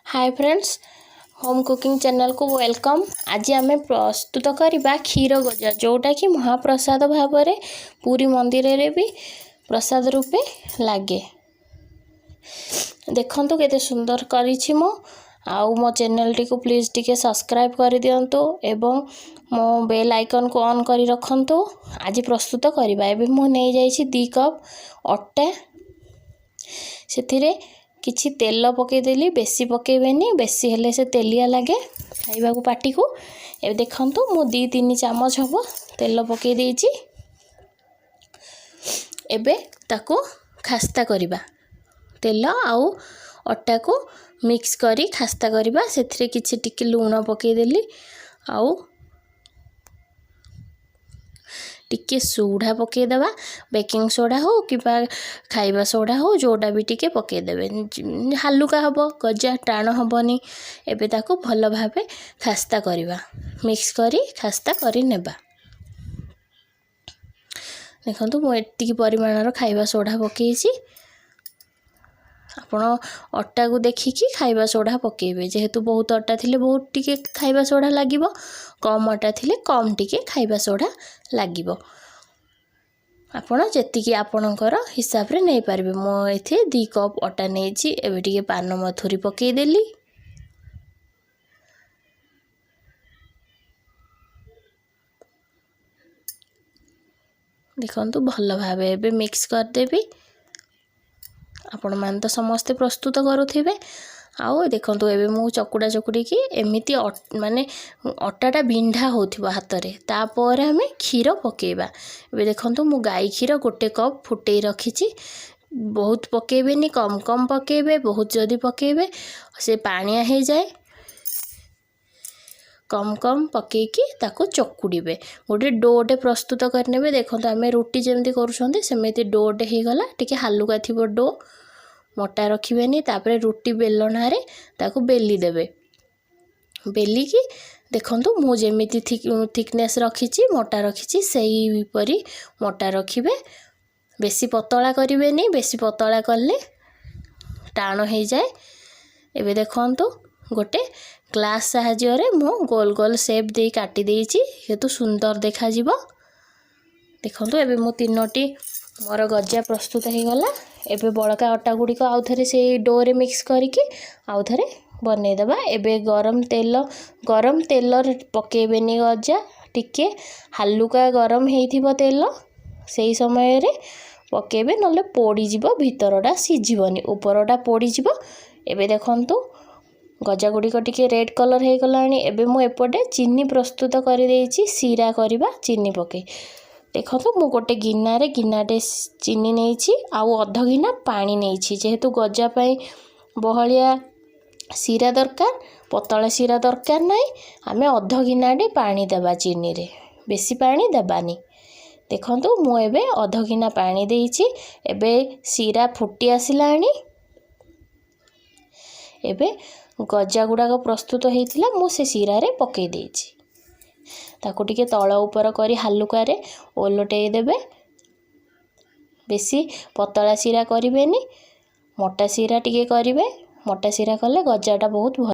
ହାଏ friends, home cooking ଚ୍ୟାନେଲକୁ welcome. ଆଜି ଆମେ ପ୍ରସ୍ତୁତ କରିବା କ୍ଷୀର ଗଜା, ଯେଉଁଟାକି ମହାପ୍ରସାଦ ଭାବରେ ପୁରୀ ମନ୍ଦିରରେ ବି ପ୍ରସାଦ ରୂପେ ଲାଗେ। ଦେଖନ୍ତୁ କେତେ ସୁନ୍ଦର କରିଛି ମୁଁ। ଆଉ ମୋ ଚ୍ୟାନେଲଟିକୁ ପ୍ଲିଜ୍ ଟିକେ ସବସ୍କ୍ରାଇବ୍ କରିଦିଅନ୍ତୁ ଏବଂ ମୋ ବେଲ୍ ଆଇକନ୍କୁ ଅନ୍ କରି ରଖନ୍ତୁ। ଆଜି ପ୍ରସ୍ତୁତ କରିବା। ଏବେ ମୁଁ ନେଇଯାଇଛି 2 କପ୍ ଅଟା। ସେଥିରେ କିଛି ତେଲ ପକାଇଦେଲି। ବେଶୀ ପକାଇବେନି, ବେଶୀ ହେଲେ ସେ ତେଲିଆ ଲାଗେ ଖାଇବାକୁ ପାଟିକୁ। ଏବେ ଦେଖନ୍ତୁ, ମୁଁ 2-3 ଚାମଚ ହେବ ତେଲ ପକାଇ ଦେଇଛି। ଏବେ ତାକୁ ଖାସ୍ତା କରିବା। ତେଲ ଆଉ ଅଟାକୁ ମିକ୍ସ କରି ଖାସ୍ତା କରିବା। ସେଥିରେ କିଛି ଟିକେ ଲୁଣ ପକାଇଦେଲି ଆଉ ଟିକେ ସୋଢ଼ା ପକାଇଦେବା। ବେକିଂ ସୋଢ଼ା ହେଉ କିମ୍ବା ଖାଇବା ସୋଢ଼ା ହେଉ, ଯେଉଁଟା ବି ଟିକେ ପକାଇଦେବେ। ହାଲୁକା ହେବ ଗଜା, ଟାଣ ହେବନି। ଏବେ ତାକୁ ଭଲ ଭାବେ ଖାସ୍ତା କରିବା, ମିକ୍ସ କରି ଖାସ୍ତା କରିନେବା। ଦେଖନ୍ତୁ, ମୁଁ ଏତିକି ପରିମାଣର ଖାଇବା ସୋଢ଼ା ପକାଇଛି। ଆପଣ ଅଟାକୁ ଦେଖିକି ଖାଇବା ସୋଢ଼ା ପକାଇବେ। ଯେହେତୁ ବହୁତ ଅଟା ଥିଲେ ବହୁତ ଟିକେ ଖାଇବା ସୋଢ଼ା ଲାଗିବ, କମ୍ ଅଟା ଥିଲେ କମ୍ ଟିକେ ଖାଇବା ସୋଢ଼ା ଲାଗିବ। ଆପଣ ଯେତିକି ଆପଣଙ୍କର ହିସାବରେ ନେଇପାରିବେ। ମୁଁ ଏଠି 2 କପ୍ ଅଟା ନେଇଛି। ଏବେ ଟିକେ ପାନ ମଧୁରୀ ପକାଇଦେଲି। ଦେଖନ୍ତୁ, ଭଲ ଭାବେ ଏବେ ମିକ୍ସ କରିଦେବି। ଆପଣମାନେ ତ ସମସ୍ତେ ପ୍ରସ୍ତୁତ କରୁଥିବେ। ଆଉ ଦେଖନ୍ତୁ, ଏବେ ମୁଁ ଚକୁଡ଼ା ଚକୁଡ଼ିକି ଏମିତି ମାନେ ଅଟାଟା ବିନ୍ଧା ହେଉଥିବ ହାତରେ। ତାପରେ ଆମେ କ୍ଷୀର ପକାଇବା। ଏବେ ଦେଖନ୍ତୁ, ମୁଁ ଗାଈ କ୍ଷୀର 1 କପ୍ ଫୁଟେଇ ରଖିଛି। ବହୁତ ପକାଇବେନି, କମ୍ କମ୍ ପକାଇବେ। ବହୁତ ଯଦି ପକାଇବେ ସେ ପାଣିଆ ହେଇଯାଏ। କମ୍ କମ୍ ପକାଇକି ତାକୁ ଚକୁଡ଼ିବେ, ଗୋଟେ ଡୋଟେ ପ୍ରସ୍ତୁତ କରିନେବେ। ଦେଖନ୍ତୁ, ଆମେ ରୁଟି ଯେମିତି କରୁଛନ୍ତି ସେମିତି ଡୋଟେ ହେଇଗଲା। ଟିକେ ହାଲୁକା ଥିବ do, ମୋଟା ରଖିବେନି। ତାପରେ ରୁଟି ବେଲଣାରେ ତାକୁ ବେଲି ଦେବେ। ବେଲିକି ଦେଖନ୍ତୁ, ମୁଁ ଯେମିତି ଥିକନେସ୍ ରଖିଛି, ମୋଟା ରଖିଛି, ସେହିପରି ମୋଟା ରଖିବେ। ବେଶୀ ପତଳା କରିବେନି, ବେଶୀ ପତଳା କଲେ ଟାଣ ହେଇଯାଏ। ଏବେ ଦେଖନ୍ତୁ, ଗୋଟେ ଗ୍ଲାସ୍ ସାହାଯ୍ୟରେ ମୁଁ ଗୋଲ ଗୋଲ ସେପ୍ ଦେଇ କାଟି ଦେଇଛି, ଯେହେତୁ ସୁନ୍ଦର ଦେଖାଯିବ। ଦେଖନ୍ତୁ, ଏବେ ମୁଁ 3ଟି ମୋର ଗଜା ପ୍ରସ୍ତୁତ ହେଇଗଲା। ଏବେ ବଳକା ଅଟା ଗୁଡ଼ିକ ଆଉ ଥରେ ସେଇ ଡୋରେ ମିକ୍ସ କରିକି ଆଉ ଥରେ ବନେଇଦେବା। ଏବେ ଗରମ ତେଲ, ଗରମ ତେଲରେ ପକାଇବେନି ଗଜା। ଟିକେ ହାଲୁକା ଗରମ ହେଇଥିବ ତେଲ, ସେଇ ସମୟରେ ପକାଇବେ, ନହେଲେ ପୋଡ଼ିଯିବ, ଭିତରଟା ସିଝିବନି, ଉପରଟା ପୋଡ଼ିଯିବ। ଏବେ ଦେଖନ୍ତୁ, ଗଜା ଗୁଡ଼ିକ ଟିକେ ରେଡ଼୍ କଲର୍ ହେଇଗଲାଣି। ଏବେ ମୁଁ ଏପଟେ ଚିନି ପ୍ରସ୍ତୁତ କରିଦେଇଛି, ଶିରା କରିବା ଚିନି ପକାଇ। ଦେଖନ୍ତୁ, ମୁଁ ଗୋଟେ ଗିନାରେ ଗିନାଟେ ଚିନି ନେଇଛି ଆଉ ଅଧ ଗିନା ପାଣି ନେଇଛି। ଯେହେତୁ ଗଜା ପାଇଁ ବହଳିଆ ଶିରା ଦରକାର, ପତଳା ଶିରା ଦରକାର ନାହିଁ, ଆମେ ଅଧ ଗିନାଟେ ପାଣି ଦେବା ଚିନିରେ, ବେଶୀ ପାଣି ଦେବାନି। ଦେଖନ୍ତୁ, ମୁଁ ଏବେ ଅଧ ଗିନା ପାଣି ଦେଇଛି। ଏବେ ଶିରା ଫୁଟି ଆସିଲାଣି। ଏବେ ଗଜା ଗୁଡ଼ାକ ପ୍ରସ୍ତୁତ ହେଇଥିଲା, ମୁଁ ସେ ଶିରାରେ ପକାଇ ଦେଇଛି। ତାକୁ ଟିକେ ତଳ ଉପର କରି ହାଲୁକାରେ ଓଲଟେଇ ଦେବେ। ବେଶୀ ପତଳା ଶିରା କରିବେନି, ମୋଟା ଶିରା ଟିକେ କରିବେ। ମୋଟା ଶିରା କଲେ ଗଜାଟା ବହୁତ ଭଲ।